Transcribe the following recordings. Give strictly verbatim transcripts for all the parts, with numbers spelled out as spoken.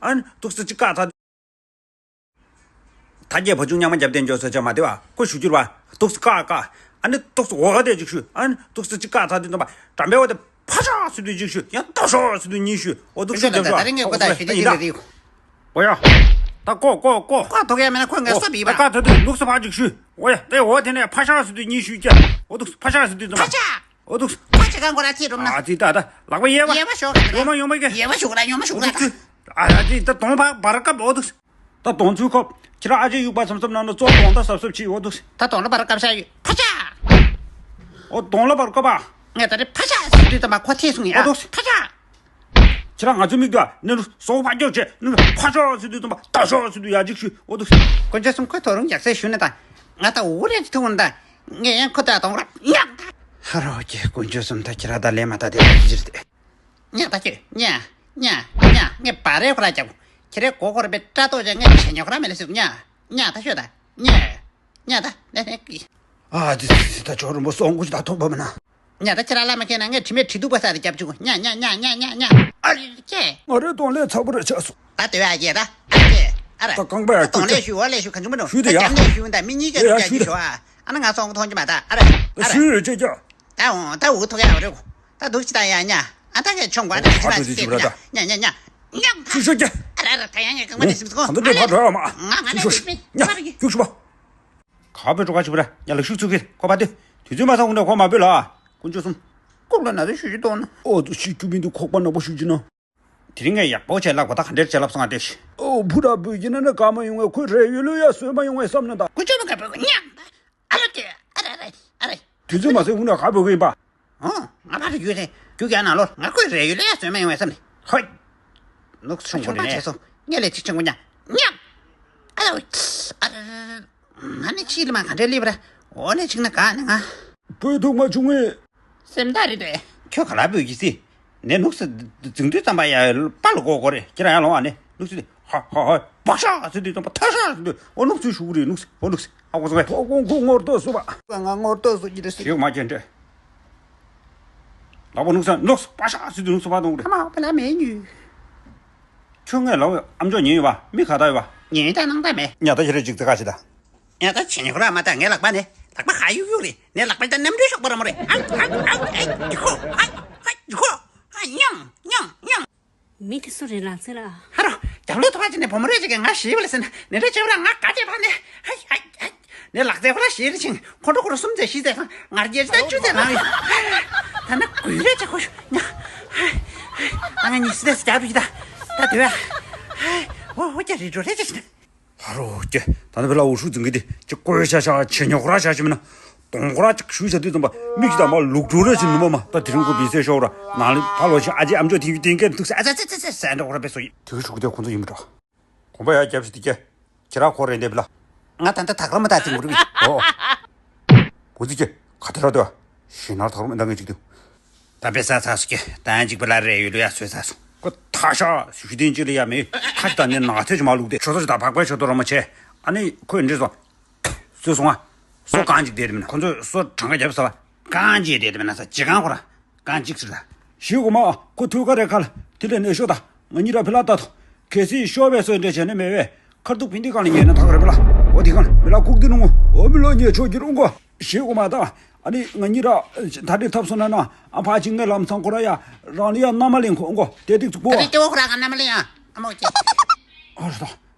ཨ་ནི་ཏོག་ཙམ་ཅིག་བཀག་ཚར། ད་རྒྱལ་བ་ཆུང་ཉག་མ་རྒྱབ་བསྟན་འཇོག་ས་ཆ་མ་བདེ་བ་ཁོ་ཞུ་རྒྱུར་བ་ཏོག་ཙམ་བཀག་བཀག་ཨ་ནི་ཏོག་ཙམ་འོ་ག་དེ་ཅིག་ཞུ། ཨ་ནི་ཏོག་ཙམ་ཅིག་བཀག་ཚར་དུས་ཙམ་པ་འགྲམ་པའི་འོ་དེ་ཕ་ཤག་ཟེར་དུས་ཅིག་ཞུ། ཡང་ཏོག་ཤོག་ཟེར་དུས་གཉིས་ཞུ། འོ་ཏོག་ཙམ་ཞུ་རྒྱབ་ཤོག་ད་རིང་ངས་ཀོ་ད་ཞུ་དེ་ཡིན་ད། འོ་ཡ། ད་ཀོ་ཀོ་ཀོ། ཀོ་ཐོག་ཡ་མེད་ན་ཁོས་ངས་སོ་བིས་པ། བཀག་ཚར་དུས་ནུག་ས་ཕ་ཅིག་ཞུ། འོ་ཡ་དེ་འོ་དེ་ནས་ཕ་ཤག་ཟེར་དུས་གཉིས་ཞུ་ཀྱ། འོ་ཏོག་ཙམ་ཕ་ཤག་ཟེར་དུས་ཙམ་པ། ཕ་ཤག་འོ་ཐུགས། ཁོ་ཅི་གང་གོ་ར་ཐེ་རུམ་ན། ཨ་ཙི་ད་ད་ལག་པ་གཡས་པ། གཡས་པ་ཞོག་ག་ཡོ་མ་ཡོ་མ་གི། གཡས་པ་ཞོག་ར་ཡོ་མ་ཞོག་ར། ཨོ་ཐུགས། ཨ་ཙི་ད་གདོང་བར་བར་སྐབས་ཨོ་ཐུགས། ད་གདོང་ཚུལ་ཁོབ་ཁྱེད་རང་ཨ་ཅེ་དབྱུག་པ་འཚམ་འཚམ་ནང་ན་ཙོག་གདོང་ད་སབ་སབ་ཕྱི་ཨོ་ཐུགས། ད་གདོང་ལ་བར་སྐབས་ཤ་ཡོད་ཕ་ཤ། ཨོ་གདོང་ལ་བར་སྐབས་པ། ངས་ད་རེ་ཕ་ཤ་ཟེར་དུས་ཙམ་པ་ཁོ་ཐེ་སོང་ཡ། ཨོ་ཐུགས། ཕ་ཤ། ཁྱེད་རང་ང་ཚོའི་མིག་ཏུ་ནི་སོ་ཕ་ཀྱོག་བྱས་ནི་ཕ་ཤ་ཟེར་དུས་ཙམ་པ་ད་ཤ་ཟེར་དུས་ཡ་ཅིག་ཞུ་ཨོ་ཐུགས། དཀོན་མཆོག་གསུམ་ཁོས་ཐོ་རུང་རྒྱག་སའི་ཞུ་ནི་ད། ང་ད་འུ་རེ་ཐུག་ན་ད། ངས་ཡང་ཁོ་ད་གདོང་ར་ཉག་ད། ཧ་རོ་ཀྱེ་དཀོན་མཆོག་གསུམ་ད་ཁྱེད་རང་ད་ལས་མ་ད་དེ་ལ་ཅིར་ཏེ། ཉག་ད་ཁྱོད་ཉག་ཉག་ཉག་ངས་བ་རེ་ཁོ་ར་རྒྱབ། ཁྱེད་རེ་གོ་གོ་ར་པའི་སྐྲ་ཏོག་ཅན་ངས་བྱེད་ཉོག་ར་མེ་ལེ་སུབ་ཉག་ཉག་ད་ཤོད་ད་ཉག་ཉག་ད་ལེ་ལེ་ཀི། ཨ་ཙི་ཙི་ཙི་ད་ཇོ་རིན་པོ་སོང་ཀུ་ཅི་ད་ཐོག་པ་མ་ན། ཉག་ད་ཁྱེད་ར་བླ་མ་ཁྱེད་ན་ངས་དྲི་མེད་དྲི་དུག་པ་ས་རེ་རྒྱབ་བཅུག་ཉག་ཉག་ཉག་ཉག་ཉག་ཉག་ཨ་རེ་ཀྱེ། ང་རེ་གདོང་ལས་ཚ་པོ་རེ་ཆགས་སོང་། ད་དེ་བས་ཀྱེ་ད་ཨ་ཀྱེ་ཨ་རེ། ད་རྐང་པ་ཡར་ད་གདོང་ལས་ཞུ་འོ་ལས་ཞུ་གང་བྱུང་མི་འགྲོ། ཞུ་དེ་ཡ། རྒྱབ་ལས་ཞུ་ད་མི་གཉིས་ཀྱི་ཡ་ཡ་རྒྱབ་ཞུ་ཀྱི་དེ། ཞོ་ཨ། ཨ་ན་ང་སོང་གི་མཐོང་གི་མ་ད་ཨ་རེ་ཨ་རེ། ཞུ་ཡོད་ཅེ་ཀྱ། ད་འོང་ད་འུ་ཐོག་ཡ་རེ་གོ། ད་འདུག་ཅི་ད་ཡ་ཉ། ཨ་ད་ངས་ཆོང་གོ་ཨ་ད་ཨོ་ཅི་མ་ཧ་ཅི་ཅི་ཅི་ཅི་བ་ད། ཉ་ཉ་ཉ་ཉ། ཅི་ཤོད་ཀྱ། ཨ་ར་ར་ད་ཡ་ངས་གང་མ་དེ་སིམ་སོང་། ད་འདི་ཕར་འགྲོ་ཡ་མ། ང་ང་ཅི་ཤོད་ཉ་ཉ་ཉ། ཁྱུག་ཤོད་པ། ག་པའི་འགྲོ་ག་ཅི་བ་ར་ཉ་ལ་ཤུགས་ཚུགས་ཀྱི་ཁོ་པ་དེ། དུས་ཚོད་མ་སང་གུང་ནས་ཁོ་མ་བོས་ལ། དཀོན་མཆོག་གསུམ། ལྐོག་ལ་ན་ཚོད་ཤུགས་ཀྱི་གཏོང་ན། ཨོ་ད་ཤི་རྒྱུ་མི་འདུག་ཁོག་པ་ནག་པོ་ཤུགས་ཀྱི་ན། དེ་རིང་ངས་ཡག་པོ་བྱས་ལག་པ་ད་ག་འདྲེར་བྱས་ལབ་སོང་ང་བལྟས་ཤིག་ཨོ་བུ་ར་བུ་ཡིན་ན་ན་ག་མ་ཡོང་ངས་ཁོས་རེ་ཡོད་ལོ་ཡ་བཟོས་མ་ཡོང་ངས་བསམ་ན་ད། ཀུ་ཅོ་མ་ག་བུ་ཉག་ཨ་ར་ཏེ་ཨ་ར་ར་ཨ་ར། དུས་ཚོད་མ་ཟད་འུ་ན་ག་བུ་གི་ཡིན་པ། ཨོ་ང་ཕ་ར་ཡོད་རེད་རྒྱུ་རྒྱ་ན་ལོ་ང་ཁོས་རེ་ཡོད་ལོ་ཡ་བཟོས་མ་ཡོང་ངས་བསམ་ནས་ཧོད། ནུག་སུ་ཆུང་གོ་རེད་ངས་ལས་ཅིག་ཆུང་གོ་ཉག་ཉག་ཨ་ར་ཨ་ར། ང་ནི་ཕྱིས་ལ་མ་ག་འདྲའི་སླེབས་ར། འོ་ནས་ཅིག་ན་ག་ནི་ང་། བོད་ཐུག་མ་བྱུང་ངས། སེམས་ཐག་རེད་དེ། ཁྱོད་ག་ལ་བོད་ཀྱི་སི། ནས་ནུག་སི། འཛིང་དུས་ཙམ་པ་ཡ་པ་ལ་གོ་གོ་རེད་ཁྱེད་རང་ཡང་ལོང་ཨ་ནི་ནུག་སི། ཧ་ཧ་ཧ་བག་ཤ་ཟེར་དུས་ཙམ་པ་ཐ་ཤ་ཟེར་དུས་ཨོ་ནུག་སི་ཞུ་གི་རེད་ནུག་སི་ཨོ་ནུག་སི་ཧ་གོ་སོང་ངས། ཐོག་ཁོང་ཁོ་ངོར་ལྟོས་སུ་བ། ང་ངོར་ལྟོས་སུ་ཀྱི་རེད་སི། ཞེ་མ་ཅན་འདྲ། ལག་པ་ནུག་སི་ནུག་སི་བག་ཤ་ཟེར་དུས་ནུག་སི་བ་གཏོང་གི་རེད། ཨ་མ་པ་ལ་མེད་ཉུ། ཁྱོད་ངས་ལབ་ཨམ་ཅོག་ཉན་ཡོད་པ་མི་ཁ་ད་ཡོད་པ། ཉན་ད་ནང་ད་མེད། ཉ་ད་ཁྱེད་རེ་ཅིག་ཙི་ཁ་ཞིག་ད། ཡ་ད་བྱེད་ཉོག་ར་མ་ད་ངའི་ལག་པ་ནས་ལག་པ་ཧ་ཡུག་ཡུག་རེད་ནས་ལག་པ་ད་གནམ་གྲུའི་ཤོག་པ་ར་མོ་རེད། ཨ་ཨ་ཨ་ཡུ་ཧོ་ཨ་ཨ་ཡུ་ཧོ་ཨ་ཉམ་ཉམ་ཉམ། མི་དེ་སུ་རེད་ལགས་ཚེ་ལ། ཧ་རོ་རྒྱབ་ལོག་ཐོ་བ་ཅི་ནས་བུ་མོ་རེ་ཅིག་གིས་ང་ཞིབ་ལ་ཟིན་ནས་རེ་ཅེ་བ་ར་ང་ག་ཅེ་ཕ་ནས་ཨ་ཨ་ཨ་ནས་ལག་རྩེ་ཁོ་ར་ཞིབ་ལ་ཕྱིན་ཁོ་འགྲོ་ཁོ་ར་གསུམ་ཚེ་བཞི་ཚེ་ང་རྒྱལ་ཅི་ད་བཅུ་ཚེ་ལང་ཡོད། ད་ན་དགུ་རེ་ཅེ་ཁོ་ཤུ་ཉ་ཨ་ང་ཉི་ཤུ་ཚེ་རྒྱབ་རུ་ཡི་ད་ད་དུ་ཨ་ཨོ་ཨོ་ཀྱ་རི་འགྲོ་རེ་ཅེ་ཤི་ན། ཧ་རོ་ཀྱེ། ད་ནི་བེ་ལ་འུ་ཧྲུག་འཛིང་གི་དེ་ཅི་ཀོའི་ཤ་ཤ་བྱེད་ཉོག་ར་ཤ་ཤི་མིན་ན། གདོང་ཁོ་ར་ཅིག་ཞུས་བྱ་དུས་ཙམ་པ་མིག་ཅིག་དང་མ་ལུག་འགྲོ་ར་ཅིག་ནུ་མ་མ་ད་དེ་རིང་ཁོ་བི་སེ་ཤོག་ར་ནང་ལི་ཕ་ལོ་ཞིག་ཨ་ཅེ་ཨམ་ཅོག་དེ་ཡུ་ཏིང་ཀེ་འདུག་ས་ཨ་ཙ་ཙ་ཙ་ཙ་འགྲོ་ཁོ་ར་པེ་སོ་ཡི་དེ་ཧྲུག་དེ་ཁོ་ཚོ་ཡིན་མི་འགྲོ། གོམ་པ་ཡ་རྒྱབ་ཤི་དེ་ཀྱེ། ཁྱེད་ར་ཁོ་རེ་འདེབས་ལ། ང་ད་ལྟ་ད་ག་ར་མ་ད་ཅིག་འགྲོ་གི་ཨོ། འུ་ཙི་ཀྱེ། ག་དེ་ར་དོ། ཞེ་ནར་ཐག་རོ་མི་འདང་ངེ་ཅིག་དུ། ད་པེ་ས་ཚ་སུ་ཀྱེ་ད་ཡང་ཅིག་པ་ལ་རེ་ཡོད་ལ་ཡ་སོས་ཚ་སུ། ཁོ་ཐ་ཤ་ཞུ་ཤུ་དེན་ཅིག་ལ་ཡ་མེ་ཁ་ཅིག་ད་ནི་ནག་ཐེ་ཅིག་མ་ལུག་དེ་ཆོ་ཚོ་ཅིག་ད་བག་པའི་ཆོ་ཏོ་ར་མ་ཆེ། ཨ་ནི་ཁོས་འདྲི་སོང་། སོས་སོང་ང་། སོ་གང་ཅིག་དེ་དེ་མིན་ན་ཁོ་ཚོས་སོ་གྲངས་ཀ་རྒྱབ་ས་བ་གང་ཅིག་དེ་དེ་མིན་ན་ས་ཇི་གང་ཁོ་ར་གང་ཅིག་ཟེར་ད། ཞེ་གོ་མ་ཁོ་ཐུག་ག་རེ་ཁ་ལ་དེ་ལས་ནས་ཤོ་ད་ང་གཉིས་ར་ཕི་ལ་ད་ཐོ་གལ་སྲིད་ཤོ་བའི་སོ་འདྲ་བྱས་ནས་མེད་བས། ཁར་ཐུག་ཕིན་ཏི་གང་ལ་ཉལ་ན་ཐག་རེ་བེ་ལ། འོ་དི་གང་ལ་བེ་ལ་ཁུག་ཏི་ནུ་ངོ་འོ་མི་ལོ་ཉལ་ཆོག་གི་རུང་གོ། ཞེ་གོ་མ་ད། ཨ་ནི་ང་གཉིས་ར་ད་རེ་ཐབ་སོ་ན་ན་ཨ་ཕ་ཅིག་ངའི་ལམ་སང་ཁོ་ར་ཡ་རང་ལ་ཡ་མནའ་མ་ལེན་ཁོ་ཨོ་གོ་དེ་ཏིག་ཙུག་གོ། ད་རེ་ཏེ་འོ་ཁོ་ར་ག་མནའ་མ་ལེན་ཡ་ཨ་མ་ཨོ་ཅེ། ཨ་རེ་ད།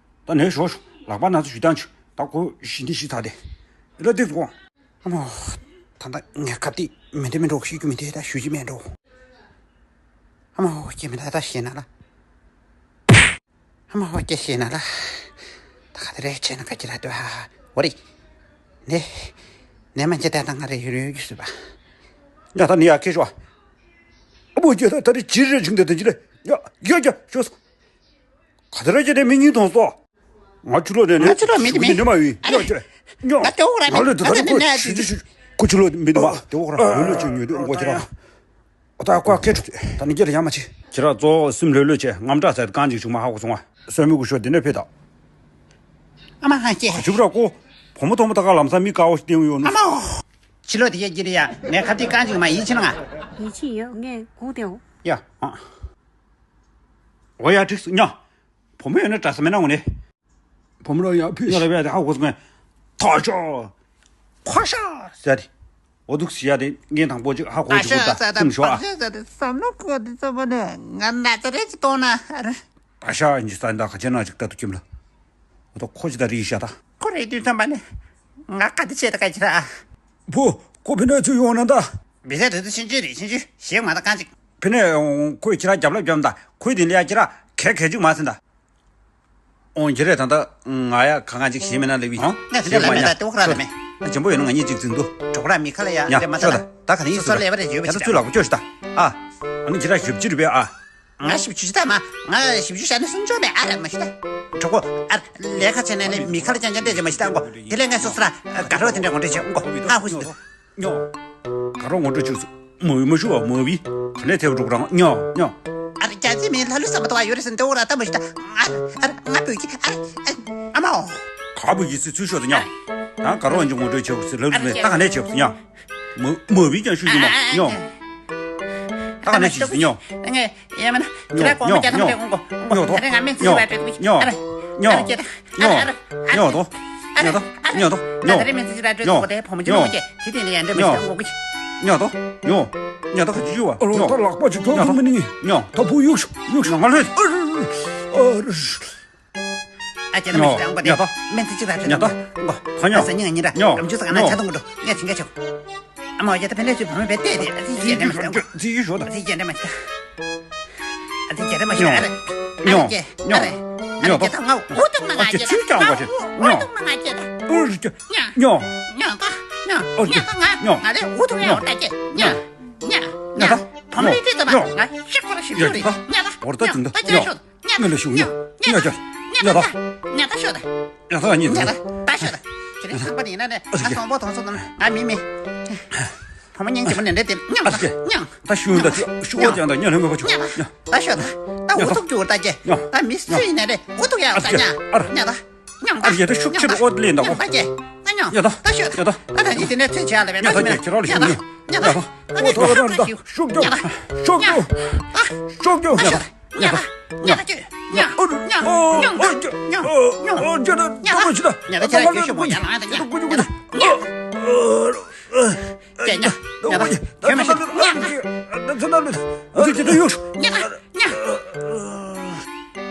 ད་ནས་ཞོ་ཞོ་ལག་པ་ན་ཚོ་ཞུ་དང་ཆུ་ད་གོ་ཞི་འདི་ཞི་ཚ་དེ། ལ་ཏིག་ཙུག་གོ། ཨ་མ་ད་ད་ངས་ཁ་ཏི་མི་འདི་མི་འགྲོ་ཤི་རྒྱུ་མི་འདི་ད་ཞུ་རྒྱུ་མེད་འགྲོ། ཨ་མ་ཨོ་ཀྱེ་མི་ད་ད་ཤེས་ན་ལ། ཨ་མ་ཧོ་ཀྱེ་ཤེས་ན་ལ། ད་ག་དེ་རེད་བྱས་ན་ག་ཅི་ར་ལྟོས་ཧ་ཧ་འོ་རེད། ནེ། ནེ་མ་ཅི་ད་ད་ང་རེ་ཡུ་རེ་ཡུ་སུ་བ། ཡ་ད་ནི་ཡ་ཁེ་ཤོ། ཨ་མོ་ཀྱེ་ད་ད་རེ་ཅི་རེ་ཅིང་ད་ད་ཅི་རེ། ཡ་ཡ་ཡ་ཤོ་སོ། ག་དེ་རེད་ཅི་རེ་མི་གཉིས་དང་སོ། ང་ཆུ་ལོ་ནས་ནེ། ང་ཆུ་ལོ་མི་དེ་མི་ནེ་མ་ཡུ་ཡ་ཅི་རེ། ཡ་ང་ལྟོས་ཧོ་ར་ང་ལོ་ད་ད་རེ་ཁོ་ཤི་ཤི་ཤི་ཁོ་ཆུ་ལོ་མི་དེ་མ་ལྟོས་ཧོ་ར་ཡུ་ལོ་ཅི་ཉུ་དེ་ཨོ་ཅི་ར། ཨོ་ད་ཀོ་ཁེ་ཁྲུ་ད་ནི་ཀྱེ་ལ་ཡ་མ་ཆེ། ཁྱེད་ར་གཙོ་བོ་སེམས་ལྷོད་ལྷོད་བྱས་རྔམ་སྐྲག་ཟེར་གང་ཅིག་བྱུང་མ་ཧ་གོ་སོང་ང་། སོན་མི་གུ་ཤོ་འདི་ནས་ཕེ་ད། ཨ་མ་ཧ་ཀྱེ། ག་ཅུབ་ར་ཀོ། བུ་མོ་ཐོག་མ་ད་ག་ལམ་སང་མི་དཀར་བོ་ཞིག་བསྟན་ཡོད་ནོ། ཨ་མ་ཧོ། ཕྱི་ལོགས་དེ་ཡ་ཀྱེ་རེ་ཡ་ངས་ཁ་ཏི་གང་ཅིག་མ་ཡིད་ཆེས་ན་ང་། ཡིད་ཆེས་ཡོད་ངས་སྒུག་བསྡད་འོ། ཡ་ཨ། འོ་ཡ་འགྲིག་སོང་ཉ། བུ་མོ་ཡོད་ན་འདྲ་ས་མེད་ན་འོ་ནི། བུ་མོ་རང་ཡར་ཕེབས་ཤིག་ཉོ་ལ་བས་དེ་ཧ་གོ་སོང་ངས། ཐག་ཆོད། ཁོ་ཤ་ཟེར་དེ། འོ་འདུག་སེ་ཡ་དེ་ངས་དང་པོ་ཅིག་ཧ་གོ་ཨ་ཅིག་ཤ་གོ་ད་ཟེར་ད་སེམས་ཤོག་ཨ། ཨ་ཤ་ཟེར་ད་བསམ་བློ་འཁོར་དེ་ཚོ་བ་ནས་ང་ན་ཚ་རེད་ཅིག་གཏོང་ན་ཨ་རེད། ད་ཤ་ཡིན་ཅི་ས་ཡིན་ད་ག་ཅན་ན་ཅིག་ལྟ་དུ་ཁྱིམ་ལ། འོ་ད་ཁོ་ཅི་ད་རིག་ཤ་ད། ཁོ་རེད་དུས་ཙམ་པ་ནས་ང་ག་དེ་བྱས་ད་ག་ཅི་ད། བུ། ཁོ་ཕི་ནས་ཚུར་ཡོང་ན་ད། བི་ཟེར་དུས་ཚོད་ཕྱིན་ཅི་རེད་ཕྱིན་ཅི་ཞེས་མ་ད་གང་ཅིག་ཕི་ནས་ཁོས་ཁྱེད་རང་རྒྱབ་ལ་བརྒྱབ་ད་ཁོས་དེ་ལ་ཡ་ཁྱེད་རང་གལ་གལ་ཅིག་མ་ཟིན་ད། འོང་གི་རེད་ད་ལྟ་ང་ཡ་གང་གང་ཅིག་ཞེས་མེད་ན་ལེགས་བི་ཧོང་ང་དེ་འདྲ་ལ་མེད་ད་ལྟེ་བ་ཁ་ར་ལ་མེད། ང་འཇམ་པོ་ཡོད་ན་ང་གཉིས་ཅིག་འཛིང་དུ། གྲོགས་ར་མི་ཁ་ལ་ཡ་ཡ་དེ་མ་ཤོག་ད་ད་ད་ག་ནས་ཡིན་སོ་སོ་ལས་པ་རེ་ཡོད་པ་ཡ་ད་ཅིག་ད་ཚུར་ལག་པ་བཅོས་ཤོག་ད། ཨ། ཨ་ནི་ཁྱེད་རང་ཞིབ་ཅིག་རེད་པས་ཨ། ང་ཞིབ་ཅིག་ད་མ་ང་ཞིབ་ཅིག་བྱས་ན་སུན་ཅོག་མེད་ཨ་ར་མ་ཤི་ད། གྲོགས་པོ་ཨ་ལས་ཁ་བྱས་ནས་ནི་མི་ཁ་ལ་ཅང་ཅང་བལྟས་ཅིག་མ་ཤི་ད་མགོ་དེ་ལས་ངས་སོ་སོ་ར་དགའ་རོགས་དེ་འདྲ་ངོ་སྤྲོད་བྱས་མགོ་ཧ་ཧུ་ཤི་འདུག་ཉོ། ག་རོ་ངོ་སྤྲོད་བྱུགས་སོ། མོ་བི་མ་ཞུ་བ་མོ་བི། ག་ནས་ཐེབས་འགྲོ་གི་རང་ཉོ་ཉོ། ཨ་ར་རྒྱ་ཚིག་མིན་ལྷ་ལུ་བསམ་པ་དོ་བ་ཡོད་རེད་ཟེར་འདི་འོ་ར་ལྟ་མ་ཞུ་ད། ཨ་ར་ང་བོད་ཀྱི་ཨ་ར་ཨ་མའོ། ག་བོད་ཀྱི་སི་ཚུལ་ཤོག་ཏུ་ཉོ། ད་ག་རོ་ཨ་ཅི་ངོ་སྤྲོད་བྱེད་དགོས་སི་ལབ་ལུགས་མེད་ད་ག་ནས་བྱེད་དགོས་སི་ཉོ། མོ་མོ་བི་ཀྱང་ཞུ་རྒྱུ་མ་ཉོ། ད་ག་ནས་བྱེད་སི་ཉོ། ཡ་མ་ན། ཁྱེད་རང་གོང་མ་རྒྱ་ཐམ་རེ་འོང་གོ། ཉོ་དོ། ད་རེ་ང་མེན་ཙི་ཉོ། བ་བྲེ་གུ་ཉོ། ཨ་ར། ཉོ་དོ། ཨ་ར་ཉོ་དོ། ཉོ་དོ། ཉོ་དོ། ད་རེ་མེན་ཙི་ཅི་ར་བྲེ་གུ་དེ་བུ་མོ་ཅི་ཉོ་མོ་ཅེ་དེ་དེ་ནས་ཡ་འདྲེ་མ་ཉོ་ཤི་ད་ངོ་གུ་ཅི། ཉོ་དོ། ཉོ། ཉོ་དོ་ག་ཅི་ཞུ་བ། ཨ་རོ་ད་ལག་པ་ཅིག་ཐོག་ཐོག་མི་ནི་ཉོ། ད་བུ་གཡུག་ཤོག་གཡུག་ཤོག་ང་ལྷོད། ཨ་ར། ཨ་ཅེ་ན་མི་ཤི་ད་ངོ་དེ། ཉོ་དོ། མེན་ཙི་ཅི་ར་བྲེ་གུ་ངོ། ཨ་ས་ཉིན་ཉིན་ར། ཉོ། ཨམ་ཅུ་ས་ག་ན་ཆ་དུང་གུ་འགྲོ་ངས་ཚིང་ག་ཆོག་ཨ་མ་ཡ་ད་ཕན་ལས་ཚུལ་བུ་མོ་བས་བལྟས་ཏེ་ཨ་ཙི་ཡ་འདྲེ་མ་ཤི་ད་ངོ། ཙི་ཡི་ཤོ་ད། ཨ་ཙི་ཡ་འདྲེ་མ་ཤི་ད། ཨ་ཙི་ཡ་འདྲེ་མ་ཤི་ད། ཨ་རེ། ཨ་རེ་ཀྱེ། ཨ་རེ། ཨ་རེ་ཀྱེ་ད་ང་འུ་ཐུག་མ་ང་ཀྱེ་ད། ང་འུ་ཐུག་མ་ང་ཀྱེ་ད། ཉོ། ཉོ་ད། ཉོ་ད་ང་ང་རེ་འུ་ཐུག་ཡ་འོ་ད་ཀྱེ། ཉོ། ཉོ། ཉོ་ད། བུ་མོ་ཡི་ཏི་ད་ང་ཤག་པ་ར་ཤི་ཤོ་རེ། ཉོ་ད། ཉོ་ད་ད་ཀྱེ་ད་ཤོ་ད། ང་ལ་ཤུགས་ཉོ། ཉོ་ཅོ། ཉོ་ད། ཉོ་ད་ཤོ་ད། ཉོ་ད་ཉོ་ད། ཉོ་ད་ཤོ་ད། ཁྱེད་རང་ཚང་པ་ཡིན་ན་ནི་ང་སོང་པོ་ཐོང་སོང་དང་ང་མི་མི། བུ་མོ་སྙིང་རྗེ་མོ་ནན་ཏན་ཏན་ཉོ་ད་ཉོ། ད་ཤུ་ད་ཤུ་བ་ཀྱང་ད་ཉོ་ལྷོད་མི་བ་ཆུ་ཉོ་ད། ད་ཤོ་ད། ད་འུ་ཐུག་ཅུ་ད་ཀྱེ། ད་མི་སུ་ཡིན་ན་རེ་འུ་ཐུག་ཡ་ད་ཉོ། ཉོ་ད། ཉོ་ད། ཨ་ཡེ་ད་ཤུགས་ཆེ་རུ་ཨོ་ལེན་ད་ཉོ་གོ། ད་ཀྱེ། ད་ཉོ། ཉོ་ད། ད་ཤོ་ད། ཉོ་ད། ད་ད་ཉི་དེ་ནས་ཚེ་ཆ་ལ་བས་ད་ཉོ་ད་ཉོ་ད། ཁྱེད་རང་ལ་ཤུགས་ཉོ། ཉོ་ད། ཨོ་ཐོ་ར་ད་ཤུགས་ཆེ། ཤུགས་ཆེ། ཤུགས་ཆེ། ཉོ་ད། ཉོ་ད། ཉོ་ད་ཀྱེ། ཉོ། ཨོ་ཉོ། ཉོ་ད། ཉོ་ད། ཉོ་ད། ཉོ་ད་ཁྱེད་རང་ཁྱོད་ཤོ་མོ་ཉ་ལ་ང་ད་ཉོ། ཉོ་ད། ཉོ་ད། ཀྱེ་ཉ། ཉ་ད། ཁྱོད་མ་ཤི་ཉ་ད། འོ་ཙི་ཅི་ད་ཡུག་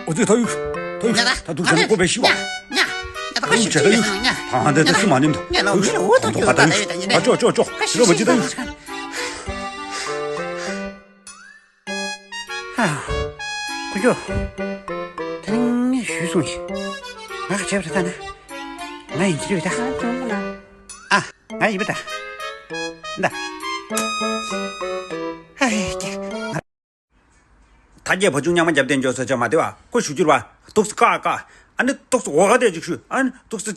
འོ་ཙི་ད་ཡུག་ད་ཡུག་ད་དུག་ཅན་ཀོ་བེ་ཤི་བ། ཉ་ད་ཁ་ཤི་ཅི་ཡུག་ཉ་ད་ད་སུ་མ་ནིམ་ད་ཉ་ལོ་ཉ་འོ་ད་ཅོ་ད་ད་ཡུག་ད་ཅོ་ཅོ་ཅོ་ཁ་ཤི་ཅི་ད་ཡུག་ཧ། ཁུ་ཆོ། དེ་རིང་ངས་ཞུས་སོང་ཞིག་ང་ག་བྱས་པ་རེད་ད་ན། ང་ཡིན་གྱི་རེད་ད། ང་ཡིན་པ་ད། ད། ཧ་ཧེ་ཀྱེ། ད་རྒྱལ་བ་ཆུང་མཉམ་མ་རྒྱབ་བསྟན་འཇོག་ས་ཆ་མ་བདེ་བ་ཁོ་ཞུ་རྒྱུར་བ་ཏོག་ཙི་ཀ་ཀ་ཨ་ནི་ཏོག་ཙི་འོ་ག་དེ་ཅིག་ཞུ་ཨ་ནི་ཏོག་ཙི་